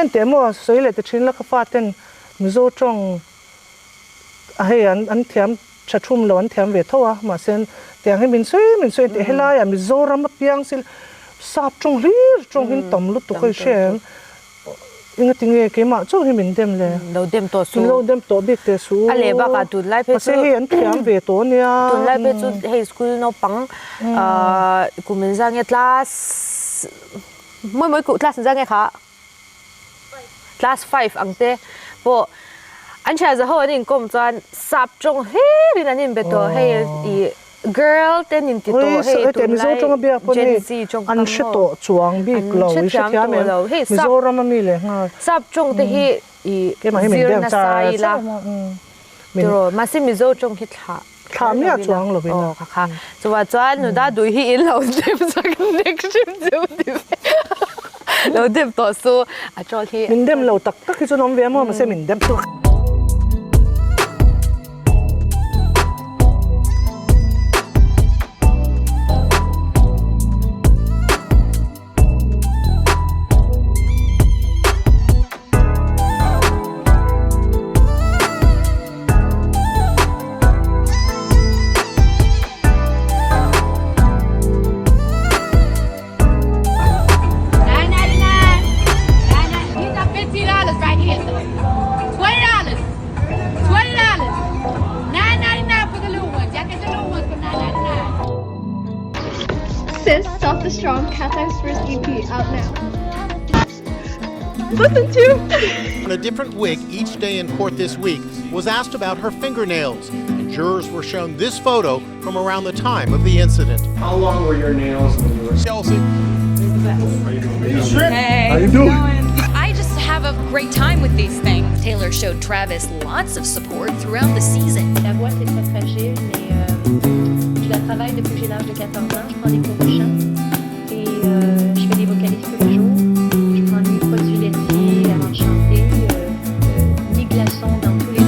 Enteh maw sawi leh ti thin la ka faten Mizo tawng a hei an an thiam tha thum lo an thiam ve tho a mahse tiang hi min sawi min sawi tih helai ah Mizoram apiang sil sap tawng hlir tawng hi an tam lutuk a i hria em. Enga tinge keimah chauh hi min dem le? Lo dem tawh su. Min lo dem tawh bik teh su. A leh bakah tunlai phei chu. Mahse hei an thiam ve tawh ania. Tunlai phei chu hei school naupang kum in zang nge class mawi mawi kuh class in zang nge kha class five ang te pawh an thian za ho an inkawm chuan sap tawng hlirin an inbe tawh hei ih Girl te nin ti tawh hei tunlai Gen Z tawng an hre tawh chuang bik lo i hrethiam em hei Mizoram a mi leh nghal sap tawng te hi i zir nasa ila tiraw mahse Mizo tawng hi thlah thlah miah chuang lo in aw kha kha chuah chuan nuda dui hi in lo dem sak nek hrim cheu ti ve lo dem tawh su a troll hi min dem lo tak tak hi chuan awm ve maw mahse min dem tawh. Sis, Stop the Strong, Cat Eyes First EP, out now. Listen to! A different wig each day in court this week was asked about her fingernails, and jurors were shown this photo from around the time of the incident. How long were your nails when you were Chelsea? Hey, How you doing? I just have a great time with these things. Taylor showed Travis lots of support throughout the season. La voix, c'est très fragile, mais euh, je la travaille depuis que j'ai l'âge de 14 ans. Je prends des cours de chant et euh, je fais des vocalises tous les jours. Je prends ni produits laitiers avant de chanter, euh, euh, ni glaçons dans tous les jours.